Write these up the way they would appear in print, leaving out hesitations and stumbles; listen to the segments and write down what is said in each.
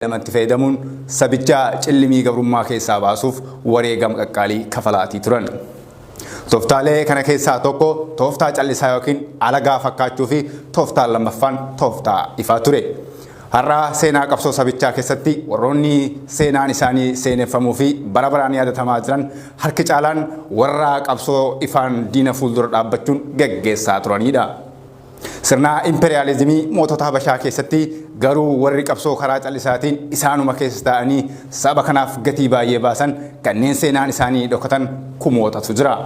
Lamatti fayyadamuun sabicha cillimii gabrummaa keessaa baasuuf wareegama qaqqaalii kafalaatii turan. Tooftaalee kana keessaa tokko tooftaa callisaa yookiin alagaa fakkaachuu fi tooftaan lammaffaan tooftaa ifaa ture. Har'a seenaa qabsoo sabichaa keessatti warroonni seenaan isaanii seeneffamuu fi bara baraan yaadatamaa jiran harki caalaan warra qabsoo ifaan diina fuuldura dhaabbachuun geggeessaa turanidha. Sirna imperiyaalizimii mootota Habashaa keessatti garuu warri qabsoo karaa callisaatiin isaanuma keessa taa'anii saba kanaaf gatii baay'ee baasan kanneen seenaan isaanii dhokatan kumootatu jira.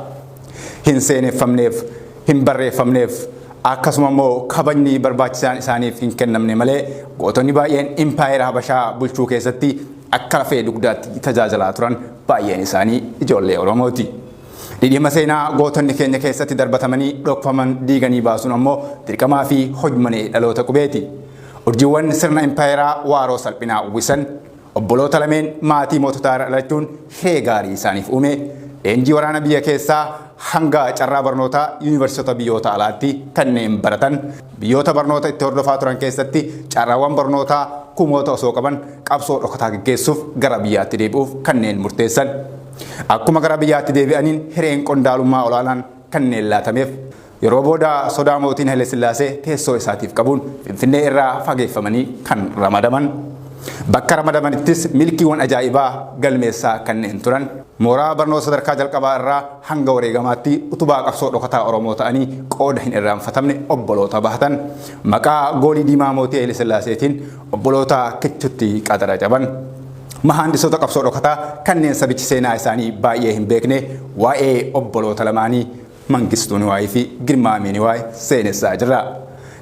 Hin seeneffamneef, hin barreeffamneef, akkasuma immoo kabajni barbaachisaan isaaniif hin kennamne malee gootonni baay'een impaayera Habashaa bulchuu keessatti akka lafee dugdaatti tajaajilaa turan baay'een isaanii ijoollee Oromooti. Dhidhima seenaa gootonni keenya keessatti darbatamanii dhokfaman diiganii baasuun ammoo dirqamaa fi hojmanee dhaloota qubeeti. Urjiiwwan sirna impaayeraa waaroo salphinaa uwwisan obboloota lameen maatii moototaa irra dhalachuun hiree gaarii isaaniif uume. Leenjii waraana biyya keessaa hanga carraa barnootaa yuunivarsiitota biyyoota alaatti kanneen baratan, biyyoota barnoota itti hordofaa turan keessatti carraawwan barnootaa kumoota osoo qaban qabsoo dhokataa geggeessuuf gara biyyaatti deebi'uuf kanneen murteessan. Akkuma gara biyyaatti deebi'aniin hireen qondaalummaa olaanaan kanneen laatameef, yeroo booda sodaa mootiin Hayilasillaasee teessoo isaatiif qabuun Finfinnee irraa fageeffamanii kan ramadaman. Bakka ramadamanittis milkiiwwan ajaa'ibaa galmeessaa kanneen turan. Mooraa barnoota sadarkaa jalqabaa irraa hanga wareegamaatti utubaa qabsoo dhokataa Oromoo ta'anii qooda hin irraanfatamne obboloota bahatan. Maqaa goolii diimaa mootii Hayilesillaaseetiin obboloota kichutti qaxara caban. Mahaandisoota qabsoo dhokataa kanneen sabichi seenaa isaanii baay'ee hin beekne, waa'ee obboloota lamaanii Mangistuu Niwaayii fi Girmaamee Niwaay seenessaa jirra.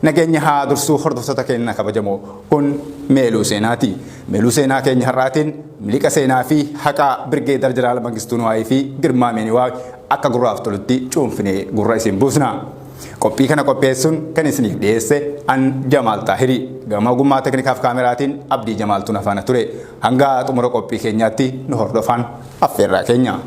Nageenya haa dursuu, hordoftoota keenya kabajamoo, kun Meeluu Seenaati. Meeluu Seenaa keenya har'aatiin miliqa seenaa fi haqaa Birgeedar Jeneraal Mangistuu Niwaayii fi Girmaamee Niwaay akka gurraaf tolutti cuunfinee gurra isin buusna. Qophii kana qopheessuun kan isiniif dhiyeesse an Jamaal Taahiri. Gama ogummaa teknikaaf kaameraatiin Abdii Jamaaltu na faana ture. Hanga xumura qophii keenyaatti nu hordofaan affeerraa keenya.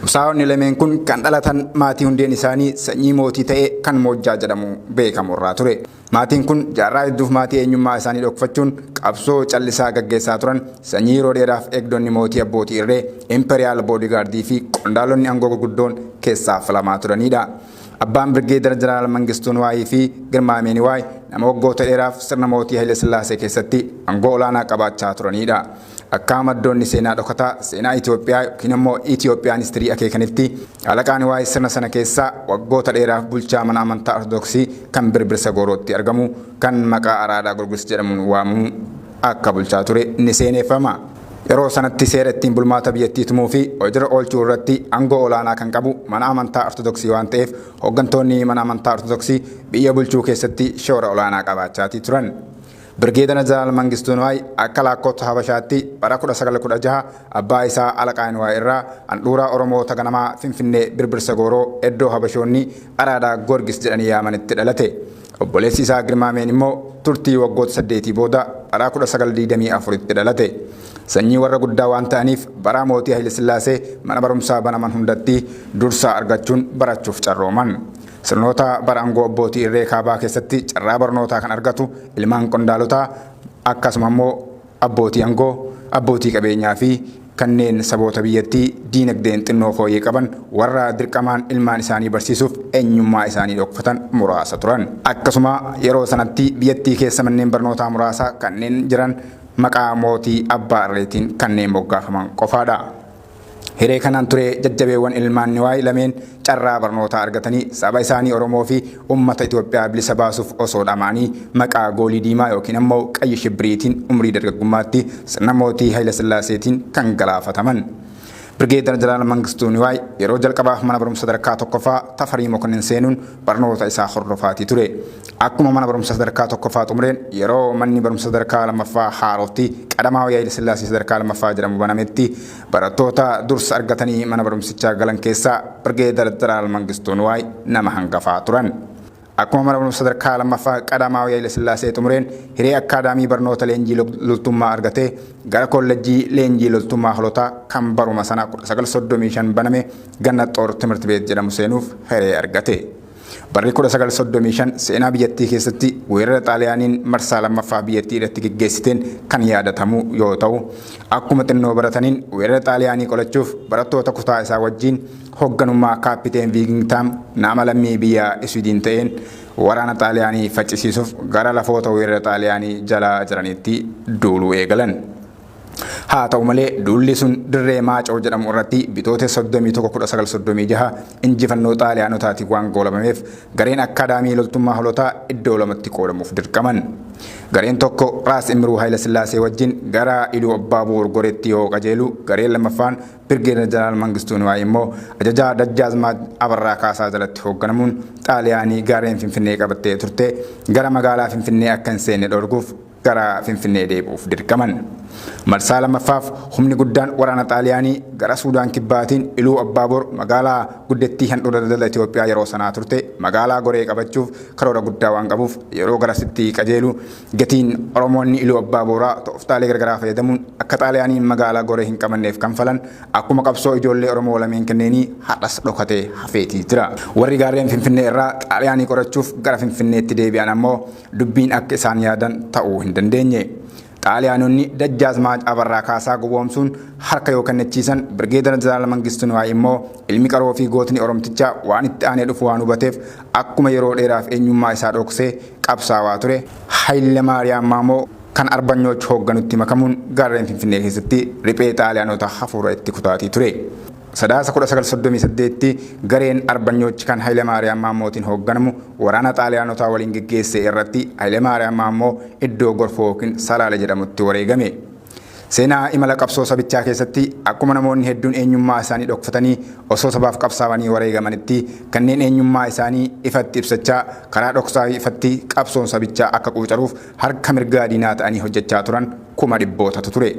Qabsaa'onni lameen kun kan dhalatan maatii hundeen isaanii sanyii mootii ta'e kan Moojjaa jedhamu beekamu irraa ture. Maatiin kun jaarraa hedduuf maatii eenyummaa isaanii dhokfachuun qabsoo callisaa gaggeessaa turan, sanyii yeroo dheeraaf eegdonni mootii abbootii irree, imperial bodyguard, fi qondaalonni aangoo gurguddoon keessaa filamaa turanidha. Abbaan Birgeedar Jeneraal Mangistuu Niwaayii fi Girmaamee Niwaay nama waggoota dheeraaf sirna mootii Hayilasillaasee keessatti aangoo olaanaa qabaachaa turanidha. Akka maddoonni seenaa dhokataa seenaa Itoophiyaa yookiin ammoo Itoophiyaan history akeekanitti, Alaqaa Niwaay sirna sana keessaa waggoota dheeraaf bulchaa mana amantaa Ortodoksii kan Birbirsa Goorootti argamu kan maqaa Araadaa Gorgis jedhamuun waamamu akka bulchaa ture ni seeneffama. Yeroo sanatti seera ittiin bulmaata biyyattii tumuu fi hojiirra oolchuu irratti aangoo olaanaa kan qabu mana amantaa Ortodoksii waan ta'eef, hooggantoonni mana amantaa Ortodoksii biyya bulchuu keessatti shoora olaanaa qabaachaatii turan. Birgeedana Jeneraal Mangistuu Niwaay akka lakkoofsa Habashaatti bara 1916 abbaa isaa Alaqaa Niwaay irraa handhuuraa Oromoota ganamaa Finfinnee Birbirsa Gooroo iddoo Habashoonni Araadaa Goorgis jedhanii yaamanitti dhalate. Obboleessi isaa Girmaameen immoo turtii waggoota 8 booda bara 1924tti dhalate. Sanyii warra guddaa waan ta'aniif bara mootii Hayilesillaasee mana barumsaa banaman hundatti dursa argachuun barachuuf carrooman. Sirnoota bara aangoo abbootii irree kaabaa keessatti carraa barnootaa kan argatu ilmaan qondaalotaa, akkasuma immoo abbootii aangoo, abbootii qabeenyaa fi kanneen saboota biyyattii diinagdeen xinnoo fooyyee qaban warra dirqamaan ilmaan isaanii barsiisuuf eenyummaa isaanii dhokfatan muraasa turan. Akkasuma yeroo sanatti biyyattii keessa manneen barnootaa muraasa kanneen jiran maqaa mootii abbaa irreetiin kanneen moggaafaman qofaadha. Hiree kanaan ture jajjabeewwan ilmaan Niwaay lameen carraa barnootaa argatanii saba isaanii Oromoo fi uummata Itoophiyaa bilisa baasuuf osoo dhama'anii maqaa goolii diimaa yookiin ammoo qayyi shibbiriitiin umrii dargaggummaatti sirna mootii Hayilesillaaseetiin kan galaafataman. Birgeedar Jeneraal Mangistuu Niwaay yeroo jalqabaaf mana barumsa sadarkaa tokkoffaa Tafarii Mokonnin seenuun barnoota isaa hordofaatii ture. Akkuma mana barumsa sadarkaa tokkoffaa xumureen yeroo manni barumsa sadarkaa lammaffaa haarofti Qadamaawii Haayile Sillaasee sadarkaa lammaffaa jedhamu banametti barattoota dursa argatanii mana barumsichaa galan keessaa Birgeedar Jeneraal Mangistuu Niwaay nama hangafaa turan. Akkuma mana barumsa sadarkaa lammaffaa Qadaamaawii Haayile Sillaasee xumureen hiree akkaadaamii barnoota leenjii loltummaa argatee gara kollejjii leenjii loltummaa Holotaa kan baruma sana 1935 baname Ganna Xoor Timirti Beet jedhamu seenuuf hiree argate. Barri 1935 seenaa biyyattii keessatti weerara Xaaliyaaniin marsaa lammaffaa biyyattii irratti geggeessiteen kan yaadatamu yoo ta'u, akkuma xinnoo barataniin weerara Xaaliyaanii qolachuuf barattoota kutaa isaa wajjin hogganummaa Kaappiteen Viigingtaam nama lammii biyya Iswiidin ta'een waraana Xaaliyaanii faccisiisuuf gara lafoota weerara Xaaliyaanii jalaa jiranitti duuluu eegalan. Haa ta'u malee duulli sun dirree Maacoo jedhamu irratti Bitootessa 31 1936 injifannoo Xaaliyaanotaatiin waan goolabameef gareen akkaadaamii loltummaa Holotaa iddoo lamatti qoodamuuf dirqaman. Gareen tokko Raas Immiruu Haayilasillaasee wajjin gara Iluu Abbaa Boor Goreetti yoo qajeelu, gareen lammaffaan Birgeedar Jeneraal Mangistuu Niwaay immoo ajajaa Dajjaazmaach Abarraa Kaasaa jalatti hoogganamuun Xaaliyaanii gaarreen Finfinnee qabattee turte gara magaalaa Finfinnee akka hin seenne dhorkuuf gara Finfinnee deebi'uuf dirqaman. Marsaa lammaffaaf humni guddaan waraana Xaaliyaanii gara Suudaan Kibbaatiin Iluu Abbaaboor magaalaa guddettii handhuura daldala Itoophiyaa yeroo sanaa turte magaalaa Goree qabachuuf karoora guddaa waan qabuuf yeroo garasitti qajeelu gatiin Oromoonni Iluu Abbaa Booraa tooftaalee garagaraa fayyadamuun akka Xaaliyaaniin magaalaa Goree hin qabanneef kanfalan akkuma qabsoo ijoollee Oromoo lameen kanneenii har'as dhokatee hafeetii jira. Warri gaarreen Finfinnee irraa Xaaliyaanii qorachuuf gara Finfinneetti deebi'an ammoo dubbiin akka isaan yaadan ta'uu hin dandeenye. Xaaliyaanonni Dajjaazmaach Abarraa Kaasaa gowwoomsuun harka yoo kennachiisan, Birgeedar Jeneraal Mangistuu Niwaay immoo ilmi qaroo fi gootni Oromtichaa waan itti aanee dhufu waan hubateef akkuma yeroo dheeraaf eenyummaa isaa dhoksee qabsaawaa ture, Hayilemaariyaam Maamoo kan Arbanyooch hoogganutti makamuun gaarreen Finfinnee keessatti riphee Xaaliyaanota hafuura itti kutaatii ture. Sadaasa 1938tti gareen Arbanyooch kan Hayilemaariyaam Maammootiin hoogganamu waraana Xaaliyaanotaa waliin geggeesse irratti Hayilemaariyaam Maammoo iddoo Gorfoo yookiin Salaale jedhamutti wareegame. Seenaa imala qabsoo sabichaa keessatti akkuma namoonni hedduun eenyummaa isaanii dhokfatanii osoo sabaaf qabsaawanii wareegamanitti kanneen eenyummaa isaanii ifatti ibsachaa karaa dhoksaa fi ifatti qabsoon sabichaa akka quucaruuf harka mirgaa diinaa ta'anii hojjechaa turan kuma dhibbootatu ture.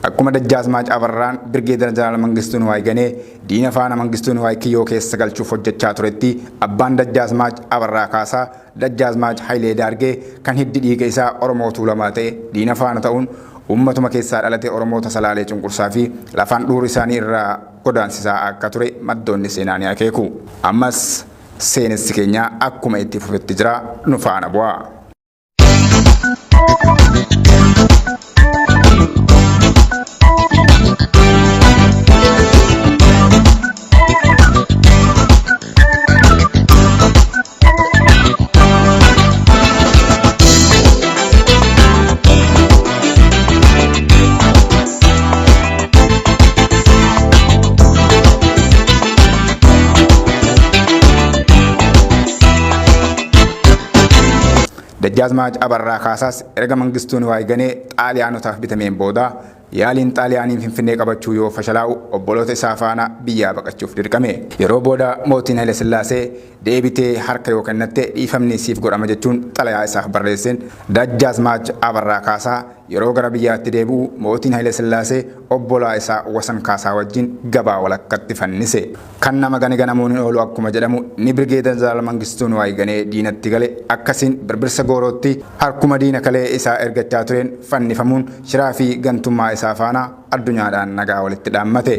Akkuma Dajjaazmaach Abarraan Birgeedar Jeneraal Mangistuu Niwaay ganee diina faana Mangistuu Niwaay kiyyoo keessa galchuuf hojjechaa turetti abbaan Dajjaazmaach Abarraa Kaasaa Dajjaazmaach Hayilee Daargee kan hiddi dhiiga isaa Oromoo Tuulamaa ta'e diina faana ta'uun uummatuma keessaa dhalate Oromoota Salaalee cunqursaa fi lafaan dhuur isaanii irraa godaansisaa akka ture maddoonni seenaa ni akeeku. Ammas seenessi keenya akkuma itti fufetti jira, nu faana bu'aa. Dajjaazmaach Abarraa Kaasaas erga Mangistuu Niwaay ganee Xaaliyaanotaaf bitameen booda yaaliin Xaaliyaaniin Finfinnee qabachuu yoo fashalaa'u obboloota isaa faana biyyaa baqachuuf dirqame. Yeroo booda mootiin Hayilasillaasee deebitee harka yoo kennatte dhiifamni siif godhama jechuun xalayaa isaaf barreesseen Dajjaazmaach Abarraa Kaasaa yeroo gara biyyaatti deebi'u mootiin Hayilasillaasee obbolaa isaa Wasan Kaasaa wajjin gabaa walakkatti fannise. Kan nama gane ganamuun hin oolu akkuma jedhamu inni Birgeedar Jeneraal Mangistuu Niwaay ganee diinatti gale akkasiin Birbirsa Goorootti harkuma diina kalee isaa ergachaa tureen fannifamuun shiraa fi gantummaa isaa faana addunyaadhaan nagaa walitti dhaammate.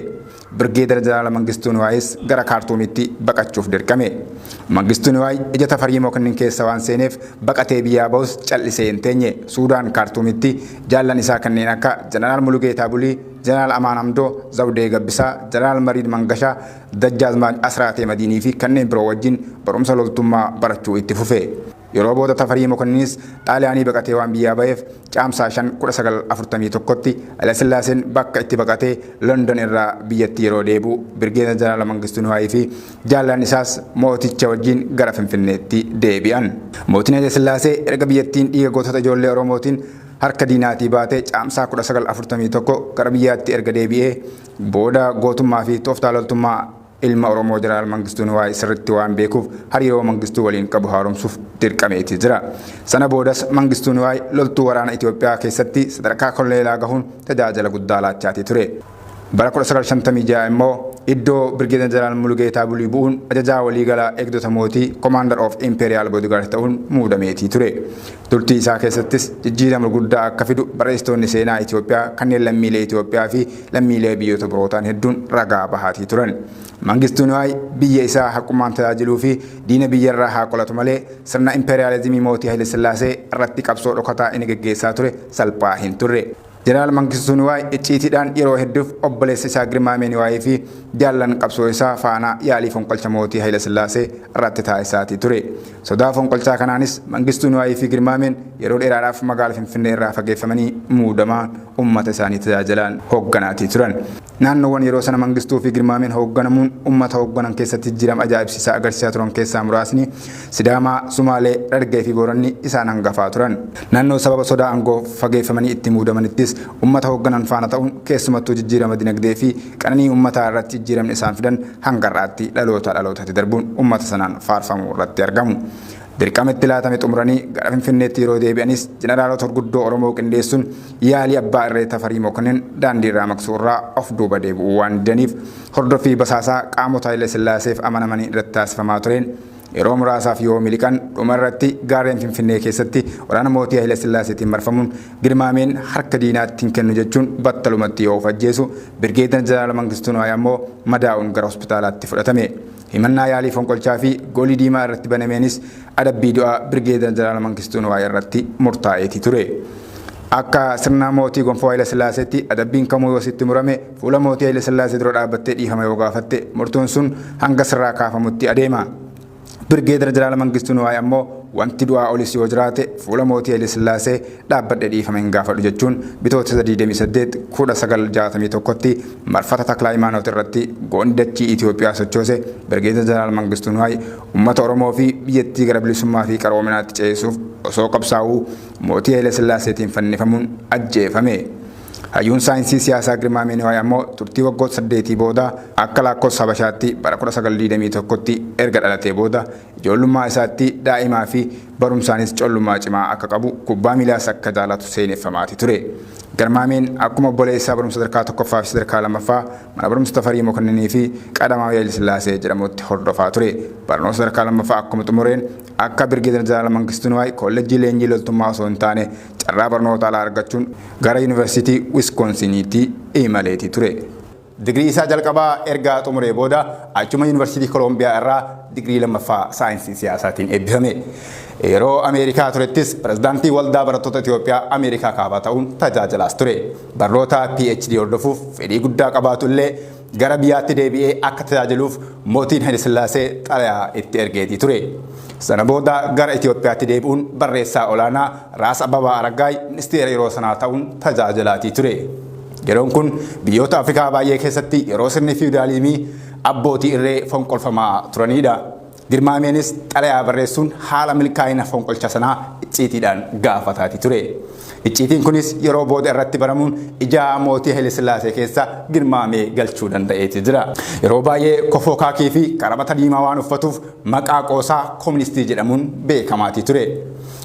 Birgeedar Jeneraal Mangistuu Niwaayis gara Kaartuumitti baqachuuf dirqame. Mangistuu Niwaay ija Tafarii Mokonnin keessa waan seeneef baqatee biyyaa bahus callisee hin teenye. Suudaan Kaartuumitti jaallan isaa kanneen akka Jeneraal Mulugeetaa Bulii, Jeneraal Amaan Hamdoo, Zawudee Gabbisaa, Jeneraal Mariid Mangashaa, Dajjaazmaach Asraatee Madiinii fi kanneen biroo wajjin barumsa loltummaa barachuu itti fufe. Yeroo booda Tafarii Mokonninis Xaaliyaanii baqatee waan biyyaa baheef Caamsaa 5, 1941tti Hayilasillaaseen bakka itti baqatee London irraa biyyatti yeroo deebi'u Birgeedar Jeneraal Mangistuu Niwaayii fi jaallan isaas mooticha wajjin gara Finfinneetti deebi'an. Mootiin Hayilasillaasee erga biyyattiin dhiiga gootota ijoollee Oromootiin harka diinaatii baatee Caamsaa 1941 gara biyyaatti erga deebi'ee booda gootummaa fi tooftaa loltummaa ilma Oromoo Jeneraal Mangistuu Nuwaay sirriitti waan beekuuf hariiroo Mangistuu waliin qabu haaromsuuf dirqameeti jira. Sana boodas Mangistuu Nuwaay loltuu waraana Itoophiyaa keessatti sadarkaa koloneelaa gahuun tajaajila guddaa laachaatii ture. Bara 1956 immoo iddoo Birgeedar Jeneraal Mulugeetaa Bulii bu'uun ajajaa waliigalaa eegdota mootii, Commander of Imperial Bodyguard, ta'uun muudameetii ture. Turtii isaa keessattis jijjiirama guddaa akka fidu barreessitoonni seenaa Itoophiyaa kanneen lammiilee Itoophiyaa fi lammiilee biyyoota biroo ta'an hedduun ragaa bahaatii turan. Mangistuu Nuwaay biyya isaa haqummaan tajaajiluu fi diina biyyarraa haa qolatu malee sirna impeeriyaalizimii mootii Haile Sillaasee irratti qabsoo dhokataa inni geggeessaa ture salphaa hin turre. Jeneraal Mangistuu Nuwaay icciitiidhaan yeroo hedduuf obboleessa isaa Girmaamee Nuwaayii fi jaallan qabsoo isaa faana yaalii fonqolcha mootii Haile Sillaasee irratti taasisaatii ture. Sodaa fonqolchaa kanaanis Mangistuu Nuwaayii fi Girmaameen yeroo dheeraadhaaf magaala Finfinnee irraa fageeffamanii muudamaa uummata isaanii tajaajilaan hoogganaatii turan. Naannoowwan yeroo sana Mangistuu fi Girmaameen hoogganamuun uummata hoogganan keessatti jijjiirama ajaa'ibsiisaa agarsiisaa turan keessaa muraasni Sidaamaa, Sumaalee, Harargee fi Booranni isaan hangafaa turan. Naannoo sababa sodaa aangoo fageeffamanii itti muudamanittis uummata hoogganan faana ta'uun keessumattuu jijjiirama dinagdee fi qananii uummataa irratti jijjiiramni isaan fidan hanga har'aatti dhaloota dhalootatti darbuun uummata sanaan faarfamuu irratti argamu. Dirqama itti laatame xumuranii gara Finfinneetti yeroo deebi'anis jeneraalota gurguddoo Oromoo qindeessuun yaalii abbaa irree Tafarii Mokonnin daandii irraa maqsuu irraa of duuba deebi'uu waan didaniif, hordoffii basaasaa qaamota Haile Sillaaseef amanamanii irratti taasifamaa tureen yeroo muraasaaf yoo miliqan, dhuma irratti gaarreen Finfinnee keessatti waraana mootii Haile Sillaaseetiin marfamuun Girmaameen harka diinaatti hin kennu jechuun battalumatti yoo of ajjeesu, Birgeedar Jeneraal Mangistuu Nuwaay ammoo madaa'uun gara hospitaalaatti fudhatame. Himannaa yaalii fonqolchaa fi goolii diimaa irratti banameenis adabbii du'aa Birgeedar Jeneraal Mangistuu Nuwaay irratti murtaa'eeti ture. Akka sirna mootii gonfoo Haile Sillaaseetti adabbiin kamuu yoo sitti murame, fuula mootii Haile Sillaasee dura dhaabbattee dhiifama yoo gaafatte, murtoon sun hanga sirraa kaafamutti adeema. Birgeedar Jeneraal Mangistuu Nuwaay ammoo wanti du'aa olis yoo jiraate fuula mootii Haile Sillaasee dhaabbadhe dhiifama hin gaafadhu jechuun Bitootessa 28 1961tti marfata Taklaa Hayimaanoot irratti goonni dachii Itoophiyaa sochoose Birgeedar Jeneraal Mangistuu Nuwaay uummata Oromoo fi biyyattii gara bilisummaa fi qaroominaatti ceesisuuf osoo qabsaa'uu mootii Haile Sillaaseetiin fannifamuun ajjeefame. Hayyuun saayinsii siyaasaa Girmaamee Niwaay ammoo turtii waggoota 8 booda akka lakkoofsa Habashaatti bara 1921tti erga dhalatee booda, ijoollummaa isaatti daa'imaa fi barumsaanis collummaa cimaa akka qabu, kubbaa miilaas akka jaalatu seeneffamaati ture. Garmaameen akkuma obboleessa barumsa sadarkaa tokkoffaa fi sadarkaa lammaffaa mana barumsa Tafarii Mokonninii fi Qadamaawi Haayilesillaasee jedhamutti hordofaa ture. Barnoota sadarkaa lammaffaa akkuma xumureen akka Birgeedar Jeneraal Mangistuu Niwaay koolleejjii leenjii loltummaa osoo hin taane carraa barnoota alaa argachuun gara Yuunivarsiitii Wiskoonsiniitti imaleetii ture. Digirii isaa jalqabaa erga xumuree booda achuma Yuunivarsiitii Koloombiyaa irraa digirii lammaffaa saayinsii siyaasaatiin eebbifame. Yeroo Ameerikaa turettis pirezidaantii Waldaa Barattoota Itoophiyaa Ameerikaa Kaabaa ta'uun tajaajilaas ture. Barnoota PhD hordofuuf fedhii guddaa qabaatu illee gara biyyaatti deebi'ee akka tajaajiluuf mootiin Haayilesillaasee xalayaa itti ergeetii ture. Sana booda gara Itoophiyaatti deebi'uun barreessaa olaanaa Raas Abbabaa Araggaay ministeera yeroo sanaa ta'uun tajaajilaatii ture. Yeroon kun biyyoota Afrikaa baay'ee keessatti yeroo sirni fiwudaalizimii abbootii irree fonqolfamaa turanidha. Girmaameenis xalayaa barreessuun haala milkaa'ina fonqolcha sanaa icciitiidhaan gaafataatii ture. Icciitiin kunis yeroo booda irratti baramuun ijaa mootii Haayilesillaasee keessa Girmaamee galchuu danda'eeti jira. Yeroo baay'ee kofoo kaakii fi qarabata diimaa waan uffatuuf maqaa qoosaa kooministii jedhamuun beekamaatii ture.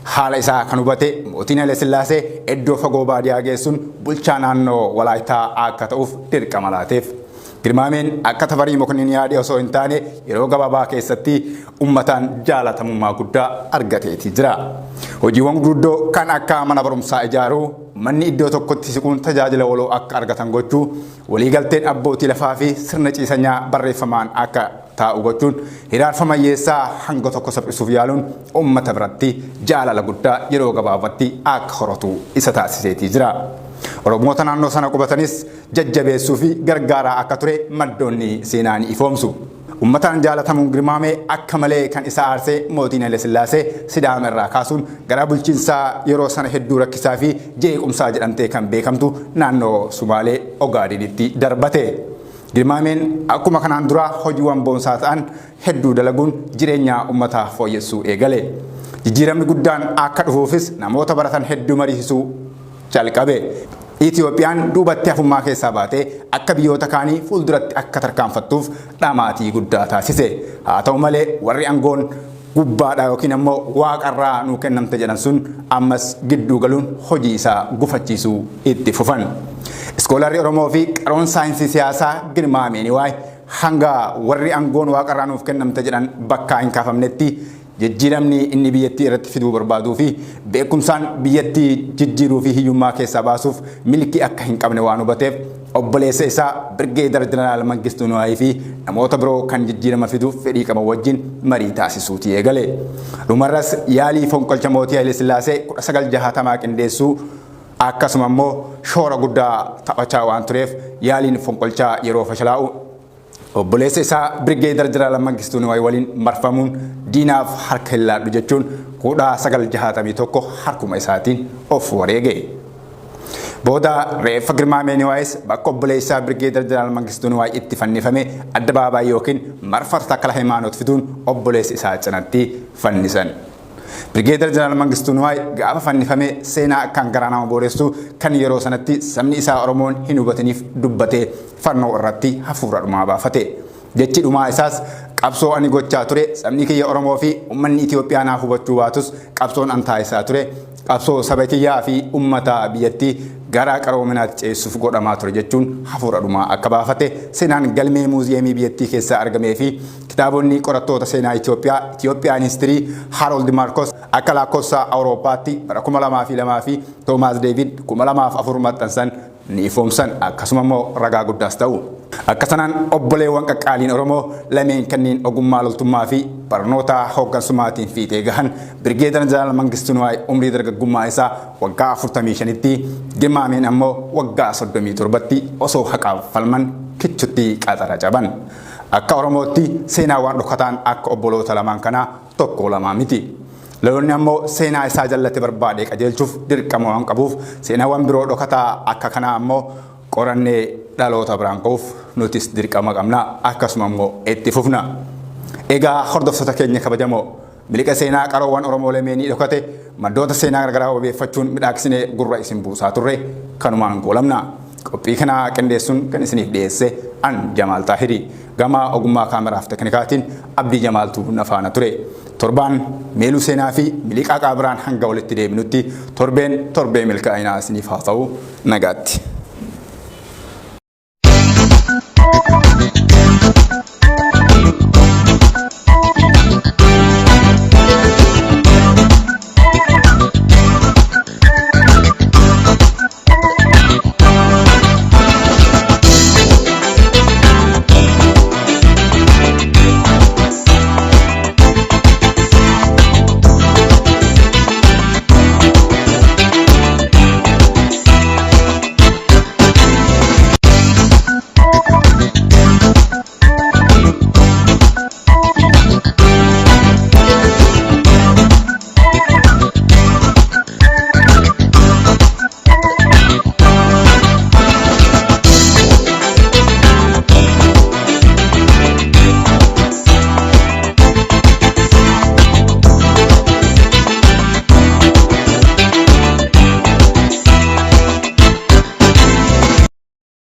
Haala isaa kan hubate mootiin Haayilesillaasee iddoo fagoo baadiyaa geessuun bulchaa naannoo Walaayitaa akka ta'uuf dirqama laateef. Girmaameen akka Tafarii Mokonnin yaade osoo hin taane yeroo gabaabaa keessatti uummataan jaalatamummaa guddaa argateeti jira. Hojiiwwan gurguddoo kan akka mana barumsaa ijaaruu, manni iddoo tokkotti siquun tajaajila waloo akka argatan gochuu, waliigalteen abbootii lafaa fi sirna ciisanyaa barreeffamaan akka taa'u gochuun hiraarfama hiyyeessaa hanga tokko salphisuuf yaaluun uummata biratti jaalala guddaa yeroo gabaabatti akka horatu isa taasiseetii jira. Oromoota naannoo sana qubatanis jajjabeessuu fi gargaaraa akka ture maddoonni seenaa ni ifoomsu. Uummataan jaalatamuun Girmaamee akka malee kan isa aarsee mootiin Haile Sillaasee Sidaama irraa kaasuun gara bulchiinsaa yeroo sana hedduu rakkisaa fi jeequmsaa jedhamtee kan beekamtu naannoo Sumaalee Ogaadenitti darbate. Girmaameen akkuma kanaan duraa hojiiwwan boonsaa ta'an hedduu dalaguun jireenya uummataa fooyyessuu eegale. Jijjiiramni guddaan akka dhufuufis namoota baratan hedduu mariisisuu calqabe. Itiyoophiyaan duubatti hafummaa keessaa baatee akka biyyoota kaanii fuulduratti akka tarkaanfattuuf dhamaatii guddaa taasise. Haa ta'u malee warri aangoon gubbaadhaa yookiin ammoo waaqarraa nuu kennamte jedhan sun ammas gidduu galuun hojii isaa gufachiisuu itti fufan. Iskoolarri Oromoo fi qaroon saayinsii siyaasaa Girmaamee Niwaay hanga warri aangoon waaqarraa nuuf kennamte jedhan bakkaa hin kaafamnetti jijjiiramni inni biyyattii irratti fiduu barbaaduu fi beekumsaan biyyattii jijjiiruu fi hiyyummaa keessaa baasuuf milkii akka hin qabne waan hubateef obboleessa isaa Birgeedar Jeneraal Mangistuu Niwaayii fi namoota biroo kan jijjiirama fiduuf fedhii qaban wajjin marii taasisuuti eegale. Dhumarras yaalii fonqolcha mootii Haile Sillaasee 1960 qindeessuu akkasuma immoo shoora guddaa taphachaa waan tureef yaaliin fonqolchaa yeroo fashalaa'u obboleessa isaa Birgeedar Jeneraal Mangistuu Niwaay waliin marfamuun diinaaf harka hin laadhu jechuun 1961 harkuma isaatiin of wareege. Booda reeffa Girmaamee Niwaayis bakka obboleessaa Birgeedar Jeneraal Mangistuu Niwaay itti fannifame addabaabaayii yookiin marfata Takla Hayimaanoot fiduun obboleessa isaa cinatti fannisan. Birgeedar Jeneraal Mangistuu Niwaay gaafa fannifame seenaa akkaan garaa nama booressu kan yeroo sanatti sabni isaa Oromoon hin hubatiniif dubbatee fannoo irratti hafuura dhumaa baafate. Jechi dhumaa isaas qabsoo ani gochaa ture sabni kiyya Oromoo fi uummanni Itiyoophiyaa naaf hubachuu baatus qabsoon an taasisaa ture qabsoo saba kiyyaa fi uummata biyyattii gara qaroominaatti ceessuuf godhamaa ture jechuun hafuura dhumaa akka baafate seenaan galmee muuziyeemii biyyattii keessaa argamee fi kitaabonni qorattoota seenaa Itiyoophiyaa Itiyoophiyaan Histirii Harold Marcos akka lakkoofsa Awurooppaatti bara 2002 fi Toomaas Deevid 2004 maxxansan ni ifoomsan akkasuma immoo ragaa guddaas ta'u. Akka sanaan obboleewwan qaqqaaliin Oromoo lameen kanneen ogummaa loltummaa fi barnoota hooggansummaatiin fiixee gahan Birgeedar Jeneraal Mangistuu Niwaay umrii dargaggummaa isaa waggaa 45tti Girmaameen ammoo waggaa 37tti osoo haqaaf falman kichutti qaxara caban. Akka Oromootti seenaawwan dhokataan akka obboloota lamaan kanaa tokko lamaa miti. Lolonni ammoo seenaa isaa jallate barbaadee qajeelchuuf dirqama waan qabuuf seenaawwan biroo dhokataa akka kanaa ammoo qorannee dhaloota biraan ga'uuf nutis dirqama qabna akkasuma immoo itti fufna. Egaa hordoftoota keenya kabajamoo miliqa seenaa qaroowwan Oromoo lameenii dhokate maddoota seenaa garagaraa wabeeffachuun midhaagsinee gurra isin buusaa turre kanumaan goolamna. Qophii kana qindeessuun kan isiniif dhiyeesse an Jamaal Taahiri. Gama ogummaa kaameraaf teknikaatiin Abdii Jamaaltu na faana ture. Torbaan meeluu seenaa fi miliqaa qaabiraan hanga walitti deebinutti torbeen torbee milkaa'inaa isiniif haa ta'u nagaatti.